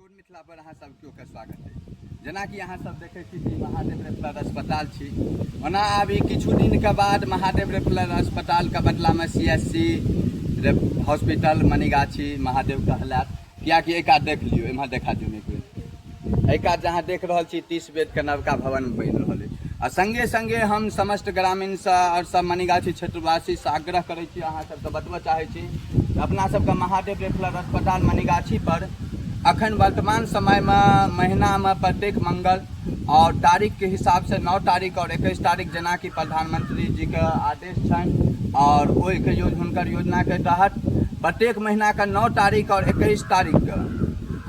Decode Mithila पर अहाँ सब केओ के स्वागत अछि। जेनाकि अहाँ सब देखै छी कि महादेव रेफरल अस्पताल छी। ओना आब ई किछु दिन के बाद महादेव रेफरल अस्पताल के बदला में C S C hospital Manigachhi Mahadev कहलायत, कियाकि एहि कात देख लियौ, एम्हर देखा दियौ एक बेर। एहि कात जहाँ देख रहल छी 30 बेड के नवका भवन बनि रहल अछि। आ संगे संगे हम समस्त ग्रामीणसँ आओर सब मनीगाछी क्षेत्रवासीसँ आग्रह करै छी, अहाँ सबके बतबऽ चाहै छी अपना सबके महादेव रेफरल अस्पताल मनीगाछी पर अखन वर्तमान समयमे महीनामे प्रत्येक मंगल आओर तारीखके हिसाबसँ 9 तारीख आओर 21 तारीख जेनाकि प्रधानमंत्री जीके आदेश छनि आओर ओहिके हुनकर योजनाके तहत प्रत्येक महीनाके 9 तारीख आओर 21 तारीखके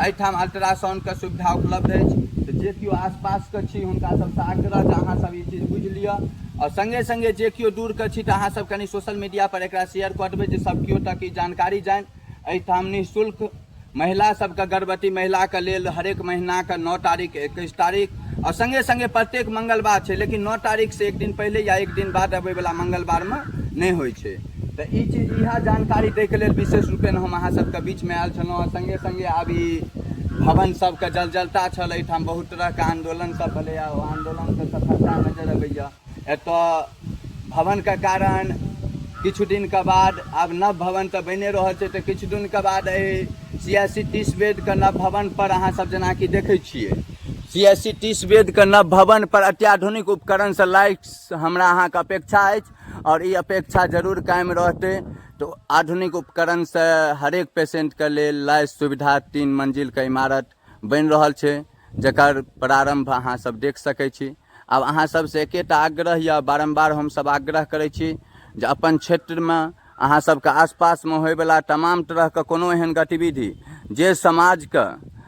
एहिठाम अल्ट्रासाउंडके सुविधा उपलब्ध अछि। तऽ जे केओ आसपासके छी हुनका सबसँ आग्रह जे अहाँ सब ई चीज बुझि लिअ आओर सङ्गे सङ्गे जे केओ दूरके छी तऽ अहाँ सब कनि सोशल मीडिया पर एकरा शेयर कऽ देबै जे सब केओ तक ई जानकारी जानि। एहिठाम निःशुल्क महिला सबके, गर्भवती महिलाके लेल हरेक महीनाके 9 तारीख 21 तारीख आओर सङ्गे सङ्गे प्रत्येक मंगलवार छै, लेकिन 9 तारीख से एक दिन पहिले या एक दिन बाद अबैवला मंगलवारमे नहि होइ छै। तऽ ई चीज इएह जानकारी दैके लेल विशेष रूपेण हम अहाँ सबके बीचमे आयल छलहुँ। आओर सङ्गे सङ्गे आब ई भवन सबके जलजलता छल, एहिठाम बहुत तरहके आन्दोलन सब भेलैए, ओ आन्दोलनके सफलता नजर अबैए। एतऽ भवनके कारण किछु दिनके बाद आब नव भवन तऽ बनि रहल छै, तऽ किछु दिनके बाद एहि सी एस सी 30 बेडके नव भवन पर अहाँ सब जेनाकि देखै छियै सी एस सी 30 बेडके नव भवन पर अत्याधुनिक उपकरणसँ लाइट हमरा अहाँके अपेक्षा अछि आओर ई अपेक्षा जरूर कायम रहतै। तऽ आधुनिक उपकरणसँ हरेक पेशेंटके लेल लाइट सुविधा 3 मंजिलके इमारत बनि रहल छै, जकर प्रारम्भ अहाँ सब देख सकै छी। आब अहाँ सबसँ एकेटा आग्रह यऽ, बारम्बार हमसब आग्रह करै छी जे अपन क्षेत्रमे अहाँ सबके आसपासमे होइवला तमाम तरहके कोनो एहन गतिविधि जे समाजके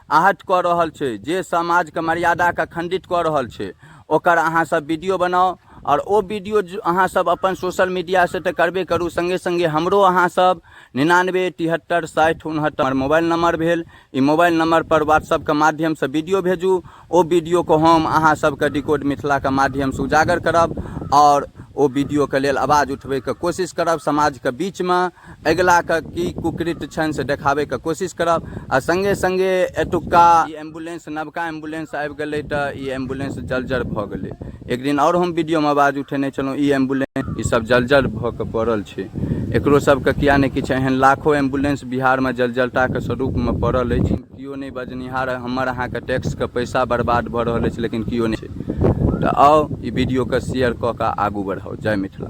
आहत कऽ रहल छै, जे समाजके मर्यादाके खण्डित कऽ रहल छै, ओकर अहाँ सब वीडियो बनाउ आओर ओ वीडियो अहाँ सब अपन सोशल मीडियासँ तऽ करबे करू, सङ्गे सङ्गे हमरो अहाँ सब 99 73 60 69 हमर मोबाइल नंबर भेल, ई मोबाइल नंबर पर व्हाट्सएपके माध्यमसँ वीडियो भेजू। ओ वीडियोके हम अहाँ सबके डिकोड मिथिलाके माध्यमसँ उजागर करब आओर ओ वीडियोके लेल आवाज उठबैके कोशिश करब, समाजके बीचमे अगिलाके की कुकृत्य छनि से देखाबैके कोशिश करब। आ सङ्गे सङ्गे एतुक्का ई एम्बुलेंस, नवका एम्बुलेंस आबि गेलै तऽ ई एम्बुलेंस जर्जर भऽ गेलै। एक दिन आओर हम वीडियोमे आवाज उठेने छलहुँ, ई एम्बुलेंस ई सब जर्जर भऽ कऽ पड़ल छै, एकरो सबके किया नहि किछु एहन लाखो एम्बुलेंस बिहारमे जर्जरताके स्वरूपमे पड़ल अछि, केओ नहि बजनिहार। हमर अहाँके टैक्सके पैसा बर्बाद भऽ रहल अछि लेकिन केओ नहि छै। तऽ आउ ई वीडियोके शेयर कऽ कऽ आगू बढ़ाउ। जय मिथिला।